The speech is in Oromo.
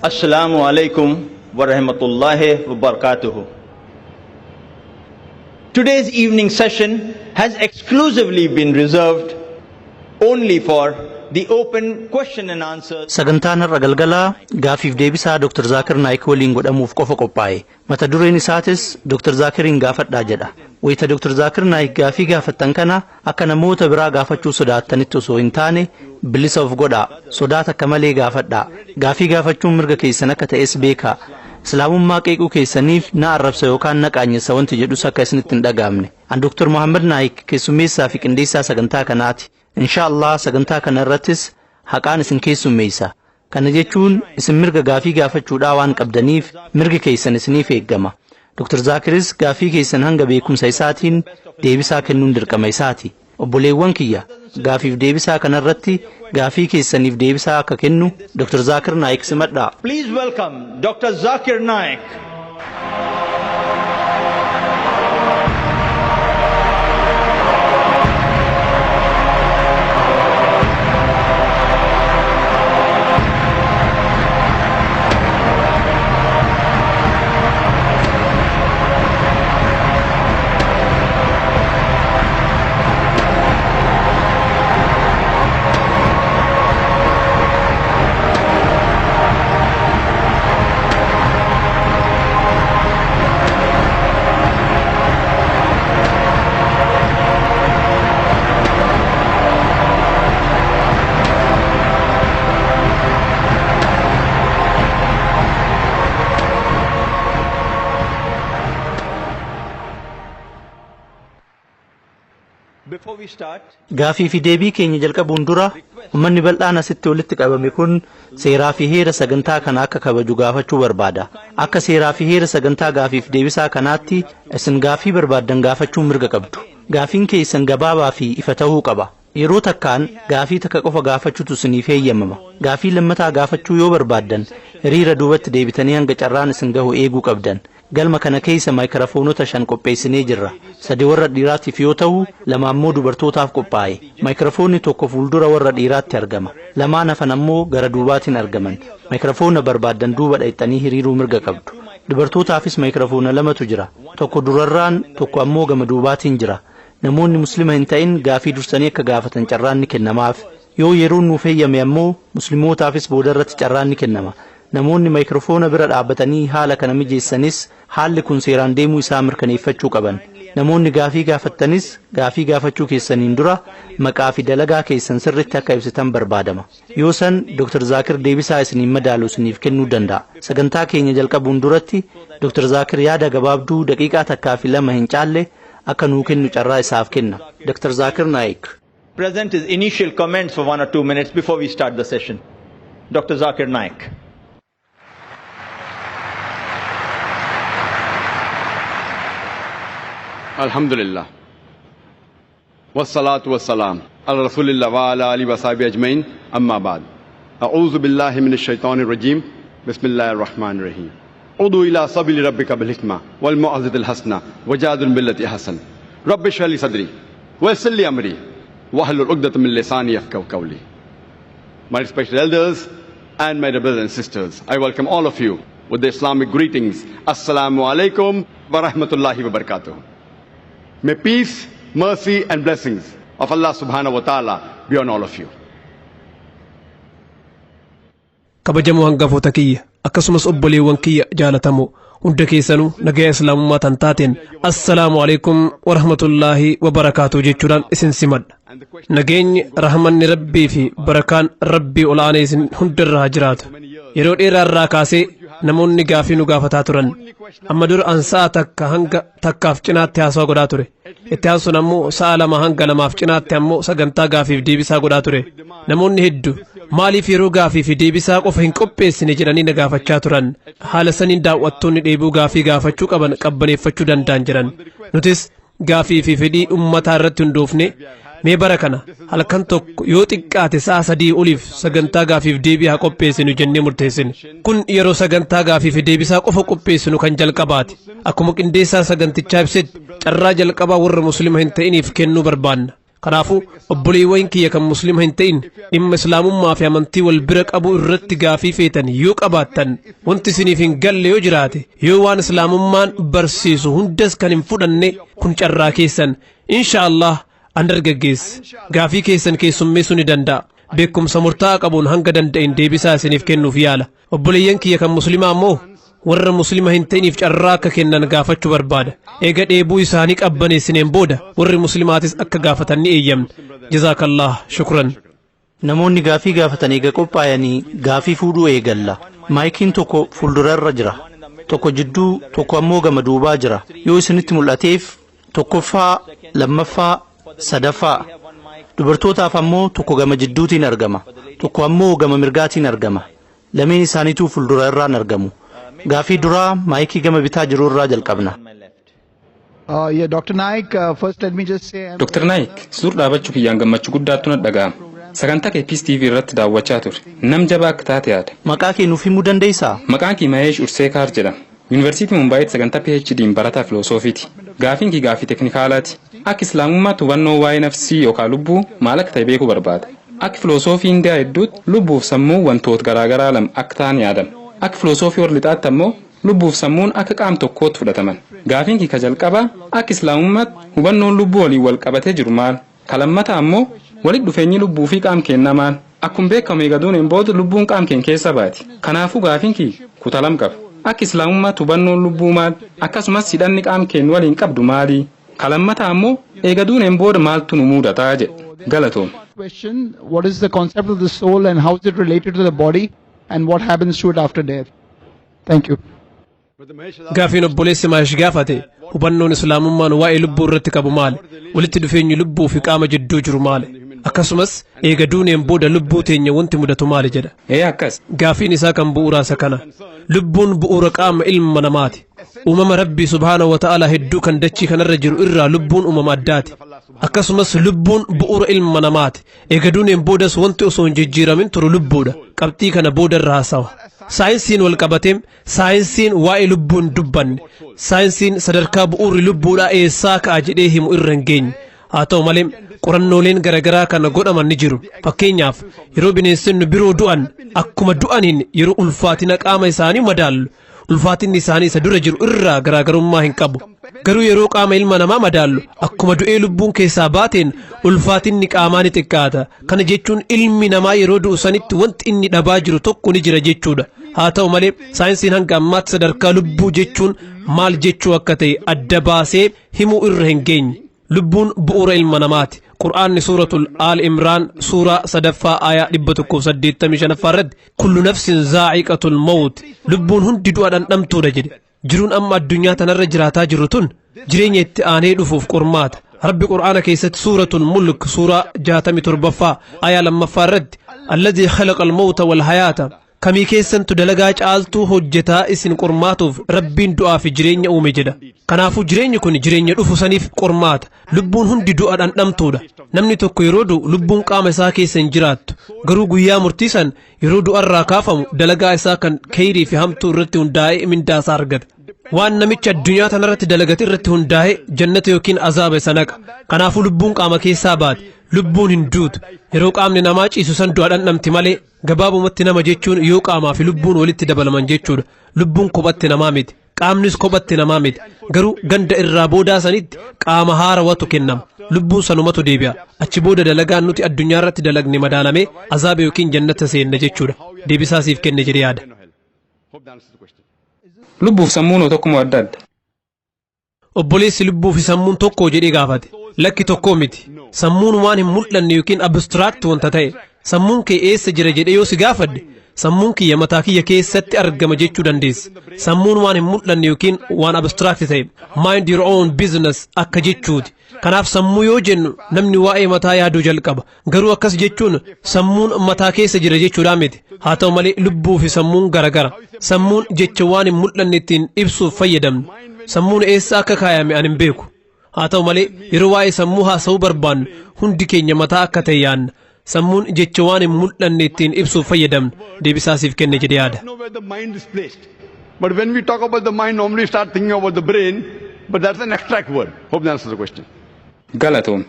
Assalamu alaikum wa rahmatullahi wa barakatuhu. Today's evening session has exclusively been reserved only for the open question and answers. Sagantaan har'a galgalaa gaafiif deebisaa Dr. Zaakir Naayik waliin godhamuuf qofa qophaa'e. Mata dureen isaatis Dr. Zaakiriin gaafadhaa jedha. Wayita Dr. Zaakir Naayik gaafii gaafattan kana akka namoota biraa gaafachuu sodaattanitti osoo hin taane bilisa of godhaa. Sodaa takka malee gaafadhaa. Gaafii gaafachuun mirga keessan akka ta'es beekaa. Islaamummaa qeequu keessaniif na arrabsa yookaan na qaanyessa wanti jedhus akka isinitti hin dhaga'amne. An Dr. Muhammad Naayik keessummeessaa fi qindeessaa sagantaa kanaati. Insha Allah sagantaa kana irrattis haqaan isin keessummeessa. Kana jechuun isin mirga gaafii gaafachuudhaa waan qabdaniif mirgi keessan isiniif eeggama. Dr. Zaakiris gaafii keessan hanga beekumsa isaatiin deebisaa kennuun dirqama isaati. Obboleewwan kiyya gaafiif deebisaa kanarratti gaafii keessaniif deebisaa akka kennu Dr. Zaakir Naayik simadhaa. Please welcome Dr. Zakir Naik. Before we start, Gaafii fi deebii keenya jalqabuun dura uummanni bal'aan asitti walitti qabame kun seeraa fi heera sagantaa kana akka kabaju gaafachuu barbaada. Akka seeraa fi heera sagantaa gaafiif deebisaa kanaatti isin gaafii barbaaddan gaafachuu mirga qabdu. Gaafiin keessan gabaabaa fi ifa ta'uu qaba. Yeroo takkaan gaafii takka qofa gaafachuutu isiniif heeyyamama. Gaafii lammataa gaafachuu yoo barbaaddan hiriira duubatti deebitanii hanga carraan isin gahu eeguu qabdan. Galma kana keessa maayikiraafoonota shan qopheessinee jirra. Sadi warra dhiiraatiif yoo ta'u, lama ammoo dubartootaaf qophaa'e. Maayikiraafoonni tokko fuuldura warra dhiiraatti argama. Lamaan hafan ammoo gara duubaatiin argaman. Maayikiraafoona barbaaddan duuba dhaqxanii hiriiruu mirga qabdu. Dubartootaafis maayikiraafoona lamatu jira. Tokko durarraan, tokko ammoo gama duubaatiin jira. Namoonni muslima hin ta'in gaafii dursanii akka gaafatan carraan ni kennamaaf. Yoo yeroon nuuf heeyyame ammoo muslimootaafis boodarratti carraan ni kennama. Namoonni maayikiroofoona bira dhaabbatanii haala kana mijeessanis haalli kun seeraan deemuu isaa mirkaneeffachuu qaban. Namoonni gaafii gaafattanis gaafii gaafachuu keessaniin dura maqaa fi dalagaa keessan sirritti akka ibsitan barbaadama. Yoo san Dr. Zaakir deebisaa isiniin madaalu isiniif kennuu danda'a. Sagantaa keenya jalqabuun duratti Dr. Zaakir yaada gabaabduu daqiiqaa takkaa fi lama hin caalle akka nuu kennu carraa isaaf kenna. Dr. Zaakir Naayik. present his initial comments for 1 or 2 minutes before we start the session. Dr. Zakir Naik. Alhamdulillah. Wassalatu wassalam ala Rasulillah wa ala alihi wa sahbihi ajmain. Amma ba'd. A'udhu billahi minash shaitanir rajim. Bismillahir rahmanir rahim. Udu ila sabili rabbika bil hikma wal mau'izatil hasana wajadil billati hasan. Rabbi shrah li sadri wa yassir li amri wahlul 'uqdatam min lisani yafqahu qawli. My respected elders and my brothers and sisters, I welcome all of you with the Islamic greetings. Assalamu alaikum wa rahmatullahi wa barakatuh. May peace, mercy, and blessings of Allah subhanahu wa ta'ala be on all of you. Kabajamoo hangafoota kiyya, akkasumas obboleewwan kiyya jaalatamoo, hunda keessanuu nagaya islaamummaa tan taateen assalaamu alaikum warahmatullaahi wabarakaatu jechuudhaan isin simadha. Nageenyi, rahmanni rabbii fi barakaan rabbii ol aanee isin hundarra haa jiraatu. Yeroo dheeraa irraa kaasee namoonni gaafii nu gaafataa turan. Amma dura an sa'a takka hanga takkaaf cinaatti haasawaa godhaa ture. Itti aansuun ammoo sa'a lama hanga lamaaf cinaatti ammoo sagantaa gaafiif deebisaa godhaa ture. Namoonni hedduu maaliif yeroo gaafii fi deebisaa qofa hin qopheessine jedhanii na gaafachaa turan. Haala saniin daawwattoonni dheebuu gaafii gaafachuu qaban qabbaneeffachuu danda'an jedhan. Nutis gaafii fi fedhii ummataa irratti hundoofne mee bara kana halkan tokko yoo xiqqaate sa'a 3 oliif sagantaa gaafiif deebii haa qopheessinu jennee murteessine. Kun yeroo sagantaa gaafii fi deebisaa qofa qopheessinu kan jalqabaati. Akkuma qindeessaa sagantichaa ibsetti carraa jalqabaa warra muslima hin ta'iniif kennuu barbaanna. Kanaafuu obboleewwan kiyya kan Muslima hin ta'in, dhimma Islaamummaa fi amantii wal bira qabu irratti gaafii feetan yoo qabaattan, wanti isiniif hin galle yoo jiraate, yoo waan Islaamummaan barsiisu hundas kan hin fudhanne, kun carraa keessan. Insha Allah, an dargaggeessa gaafii keessan keessummeessuu ni danda'a. Beekumsa murtaa'aa qabuun hanga danda'in deebisaa isiniif kennuuf yaala. Obboleeyyan kiyya kan Muslimaa ammoo warra Muslima hin ta'iniif carraa akka kennan gaafachuu barbaada. Eega dheebuu isaanii qabbaneessineen booda warri Muslimaatis akka gaafatan ni eeyyamna. Jazaakallah, shukran. Namoonni gaafii gaafatan eega qophaa'anii gaafii fuudhuu eegalla. Maayikiin tokko fuuldurarra jira. Tokko jidduu, tokko ammoo gama duubaa jira. Yoo isinitti mul'ateef, tokkoffaa, lammaffaa, sadaffaa. Dubartootaaf ammoo tokko gama jidduutiin argama. Tokko ammoo gama mirgaatiin argama. Lameen isaaniituu fuuldura irraan argamu. Gaafii duraa maayikii gama bitaa jiru irraa jalqabna. Yeah, Dr. Naik, first let me just say I'm Dr. Naik, sur dhaabachuu kiyyaan gammachuu guddaatu na dhaga'ama. Sagantaa kee Peace TV irratti daawwachaa ture. Nam jabaa akka taate yaada. Maqaa kee nuuf himuu dandeessaa? Maqaan kee Maheesh Urseekaar jedhama. Yuunivarsiitii Mumbaayitti sagantaa PhD'n barataa filoosofiiti. Gaafiin kee gaafii teknikaalaati. Akka Islaamummaatti hubannoo waa'ee nafsii yookaan lubbuu maal akka ta'e beekuu barbaada. Akka filosoofii Indiyaa hedduutti lubbuuf sammuu wantoota garaagaraa lama akka ta'an yaadama. Akka filosoofii warra lixaatti ammoo lubbuuf sammuun akka qaam tokkootti fudhataman. Gaafiin kee ka jalqabaa, akka Islaamummaatti hubannoon lubbuu waliin wal qabatee jiru maal? Ka lammataa ammoo, walitti dhufeenyi lubbuu fi qaam keenyaa maal? Akkuma beekamu eega duuneen booda lubbuun qaam keenya keessa baati. Kanaafuu gaafiin kee kutaa lama qaba. Akka Islaamummaatti hubannoon lubbuu maal? Akkasumas hidhanni qaam keenya waliin qabdu maali? Ka lammataa ammoo, eega duuneen booda maaltu nu mudataa jedha. Galatoom. Question, what is the concept of the soul and how is it related to the body and what happens to it after death? Thank you. Gaafiin obboleessi Maash gaafate, hubannoon Islaamummaan waa'ee lubbuu irratti qabu maali? Walitti dhufeenyi lubbuu fi qaama jidduu jiru maali? Akkasumas eega duuneen booda lubbuu teenya wanti mudatu maali jedha. Ee, akkas. Gaafiin isaa kan bu'uuraa isa kana. Lubbuun bu'uura qaama ilma namaati. Uumama Rabbii subhaanahu wa ta'ala hedduu kan dachii kanarra jiru irraa lubbuun uumama addaati. Akkasumas lubbuun bu'uura ilma namaati. Eega duuneen boodas wanti osoo hin jijjiiramin turu lubbuudha. Qabxii kana booda irra haasawa. Saayinsiin wal qabateem, saayinsiin waa'ee lubbuu hin dubbanne. Saayinsiin sadarkaa bu'uurri lubbuudhaa eessaa ka'a jedhee himu irra hin geenye. Haa ta'u malee, qorannooleen garaagaraa kana godhaman ni jiru. Fakkeenyaaf, yeroo bineensonni biroo du'an, akkuma du'aniin yeroo ulfaatina qaama isaanii madaallu, ulfaatinni isaanii isa dura jiru irraa garaagarummaa hin qabu. Garuu yeroo qaama ilma namaa madaallu, akkuma du'ee lubbuun keessaa baateen ulfaatinni qaamaa ni xiqqaata. Kana jechuun ilmi namaa yeroo du'u sanitti wanti inni dhabaa jiru tokko ni jira jechuudha. Haa ta'u malee, saayinsiin hanga ammaatti sadarkaa lubbuu jechuun maal jechuu akka ta'e adda baasee himuu irra hin geenye. Lubbuun bu'uura ilma namaati. Qur'aanni Suuratul Aal Imraan suuraa sadaffaa aayaa 185ffaa irratti, "Kullu nafsin zaa'iqatul mawt", lubbuun hundi du'a dhandhamtuudha jedhe. Jiruun amma addunyaa tanarra jiraataa jirru tun jireenya itti aanee dhufuuf qormaata. Rabbi Qur'aana keessatti Suuratul Mulk suuraa 67ffaa aayaa lammaffaa irratti, "Alladhii khalaqa al-mawta wal hayaata", kamii keessantu dalagaa caaltuu hojjetaa isin qormaatuuf Rabbiin du'aa fi jireenya uume jedha. Kanaafuu jireenyi kun jireenya dhufu saniif qormaata. Lubbuun hundi du'a dhandhamtuudha. Namni tokko yeroo du'u lubbuun qaama isaa keessa hin jiraattu. Garuu guyyaa murtii san yeroo du'arraa kaafamu dalagaa isaa kan keyrii fi hamtuu irratti hundaa'ee mindaa isaa argata. Waan namichi addunyaa tanarratti dalagate irratti hundaa'ee jannata yookiin azaaba isa naqa. Kanaafuu lubbuun qaama keessaa baate. Lubbuun hin duutu. Yeroo qaamni namaa ciisu san du'a dhandhamti malee. Gabaabumatti, nama jechuun yoo qaamaa fi lubbuun walitti dabalaman jechuudha. Lubbuun kophatti namaa miti. Qaamnis kophatti namaa miti. Garuu ganda irraa boodaa sanitti qaama haarawatu kennama. Lubbuun sanumatu deebi'a. Achi booda dalagaan nuti addunyaa irratti dalagne madaalamee azaaba yookiin jannata seenna jechuudha. Deebisaa siif kenne jedhee yaada. Lubbuuf sammuun tokkuma adda adda? Obboleessi lubbuu fi sammuun tokko jedhee gaafate. Lakki, tokkoo miti. Sammuun waan hin mul'anne yookiin abstract wanta ta'e. Sammuun kee eessa jira jedhee yoo si gaafadhe, sammuun kiyya mataa kiyya keessatti argama jechuu dandeessa. Sammuun waan hin mul'anne yookiin waan abstract ta'e. Mind your own business akka jechuuti. Kanaaf sammuu yoo jennu namni waa'ee mataa yaaduu jalqaba. Garuu akkas jechuun sammuun mataa keessa jira jechuudha miti. Haa ta'u malee, lubbuu fi sammuun garagara. Sammuun jecha waan hin mul'anne ittiin ibsuuf fayyadamnu. Sammuun eessa akka kaayame ani hin beeku. Haa ta'u malee, yeroo waa'ee sammuu haasa'uu barbaannu hundi keenya mataa akka ta'e yaadna. Sammuun jecha waan hin mul'anne ittiin ibsuuf fayyadamnu. Deebisaa siif kenne jedhee yaada. Know where the mind is placed. But when we talk about the mind, normally start thinking about the brain, but that's an abstract word. Hope that answers the question. Galatoom.